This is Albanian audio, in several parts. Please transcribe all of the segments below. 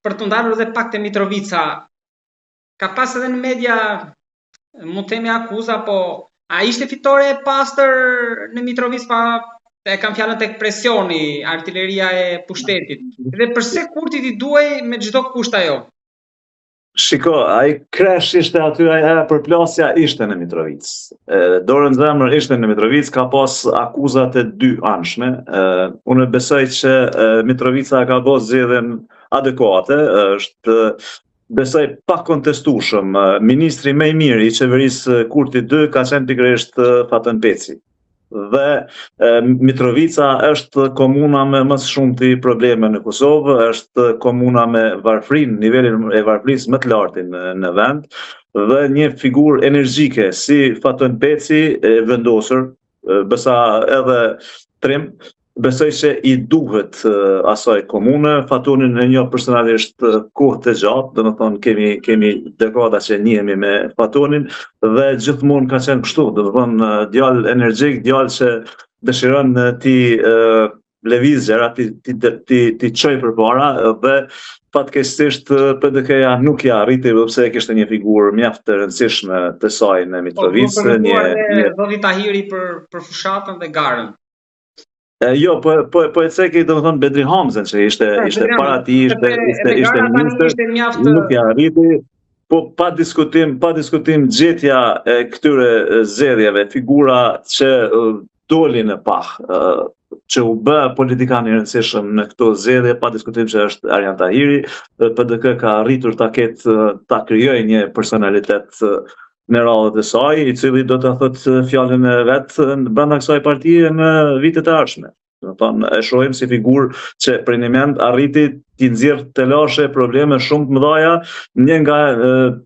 Për të ndalur edhe pak te Mitrovica, ka pas edhe në media, mund të themi akuza, po a ishte fitore e pastër në Mitrovicë, pa e kam fjalën tek presioni, artileria e pushtetit? Dhe përse Kurtit i duhej me çdo kusht ajo? Shiko, ai crash ishte aty, ajo përplasja ishte në Mitrovicë. Dorën në zemër, ishte në Mitrovicë, ka pas akuza të dyanshme. Unë besoj që Mitrovica ka bërë zgjedhjen adekuate, është besoj pa kontestueshëm. Ministri më i mirë i qeverisë Kurti 2 ka qenë pikërisht Faton Peci. Dhe Mitrovica është komuna me më së shumti probleme në Kosovë, është komuna me varfrin, nivelin e varfrisë më të lartin në vend, dhe një figurë energjike si Faton Peci e vendosur, besa edhe trim, besoj se i duhet asaj komune. Fatonin e njoh personalisht kohë të gjatë, do të thonë kemi dekada që njihemi me Fatonin dhe gjithmonë ka qenë kështu, do të thonë djalë energjik, djalë që dëshiron ti lëviz gjëra, ti çoj përpara dhe fatkeqësisht PDK-ja nuk ja arriti, edhe pse kishte një figurë mjaft të rëndësishme të saj në Mitrovicë, po, një zoti Tahiri për fushatën dhe garën. Jo, po e ceki, do të thonë, Bedri Hamzën që ishte para tij, ishte ministër, ishte mjaft nuk ja arriti, po pa diskutim gjetja e këtyre zgjedhjeve, figura që doli në pah, që u bë politikan i rëndësishëm në këto zgjedhje, pa diskutim që është Arian Tahiri. PDK ka arritur ta ketë ta krijojë një personalitet në radhët e saj, i cili do të thotë fjalën e vet brenda kësaj partie në vitet e ardhshme. Do të thonë, e shohim si figurë që për një moment arriti t'i nxjerr telashe, probleme shumë të mëdha, një nga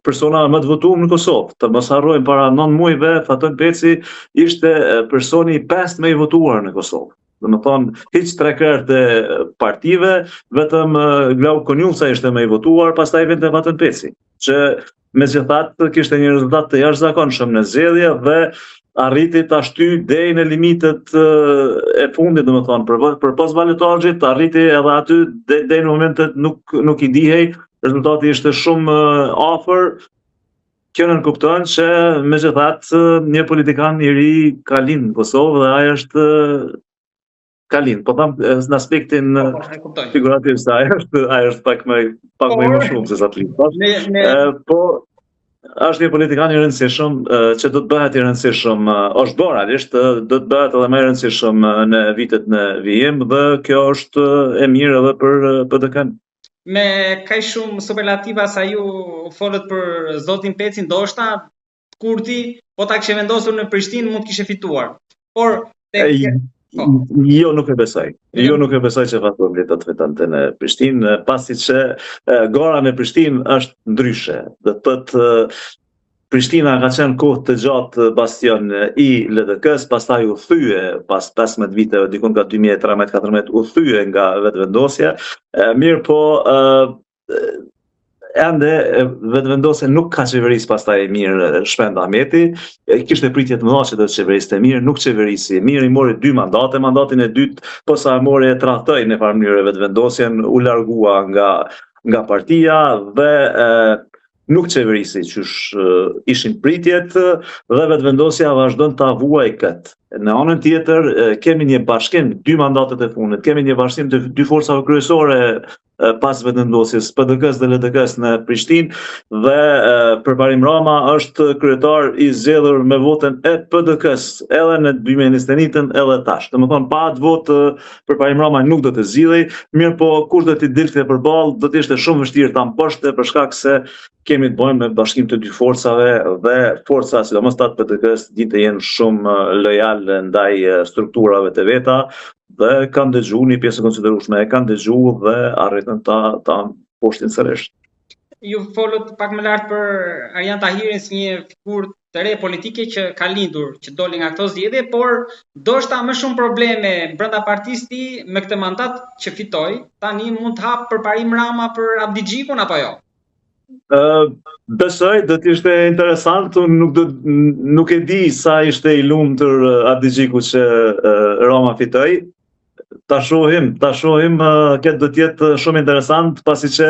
persona më të votuar në Kosovë. Të mos harrojmë, para 9 muajve Faton Peci ishte personi i pestë më i votuar në Kosovë. Do të thonë, hiq tre krerët e partive, vetëm Glauk Konjufca ishte më i votuar, pastaj vinte Faton Peci, që megjithatë kishte një rezultat të jashtëzakonshëm në zgjedhje dhe arriti ta shty deri në limitet e fundit, do të thonë, për pas balotazhit, arriti edhe aty deri në momentet nuk i dihej, rezultati ishte shumë afër. Kjo nënkupton që megjithatë një politikan i ri ka lind në Kosovë dhe ai është ka lind, po tham në aspektin Po, e kuptoj. figurativ se ai është pak më shumë se sa të lind. Po është një politikan i rëndësishëm që do të bëhet i rëndësishëm, është bërë realisht, do të bëhet edhe më i rëndësishëm në vitet në vijim dhe kjo është e mirë edhe për PDK-n. Me kaq shumë superlativa sa ju folët për zotin Pecin, ndoshta Kurti, po ta kishte vendosur në Prishtinë, mund të kishte fituar. Por tek Jo, nuk e besoj. Jo, nuk e besoj që Fatoni do të fitonte në Prishtinë, pasi që gara në Prishtinë është ndryshe. Do të thotë, Prishtina ka qenë kohë të gjatë bastion i LDK-s, pastaj u thye pas 15 viteve, dikun nga 2013-14 u thye nga Vetëvendosja. Mirë po, ende Vetëvendosja nuk ka qeveris pastaj mirë Shpend Ahmeti, kishte pritje të mëdha që do të qeveriste mirë, nuk qeverisi mirë, i mori dy mandate, mandatin e dytë po sa e mori e tradhtoi në farë mënyre Vetëvendosjen, u largua nga partia dhe nuk qeverisi qysh ishin pritjet dhe Vetëvendosja vazhdon ta vuaj këtë. Në anën tjetër kemi një bashkim, dy mandatet e fundit, kemi një bashkim të dy forcave kryesore pas Vetëvendosjes, PDK-s dhe LDK-s në Prishtinë dhe Përparim Rama është kryetar i zgjedhur me votën e PDK-s edhe në 2021-ën edhe tash. Do të thonë, pa atë votë Përparim Rama nuk do të zgjidhej, mirë po kush do t'i dilte përballë, do të ishte shumë vështirë ta mposhte për shkak se kemi të bëjmë me bashkim të dy forcave dhe forca, sidomos të PDK-s, dinë të jenë shumë lojal ndaj strukturave të veta dhe kanë dëgju një pjesë e konsiderueshme, e kanë dëgju dhe arritën ta poshtin sërish. Ju folët pak më lart për Arian Tahirin si një figurë të re politike që ka lindur, që doli nga këto zgjedhje, por ndoshta më shumë probleme brenda partisë tij me këtë mandat që fitoi, tani mund të hap Përparim Rama për Abdixhikun apo jo? Besoj do të ishte interesant, unë nuk e di sa ishte i lumtur Abdixhiku që Rama fitoi. Ta shohim, këtë do të jetë shumë interesant, pasi që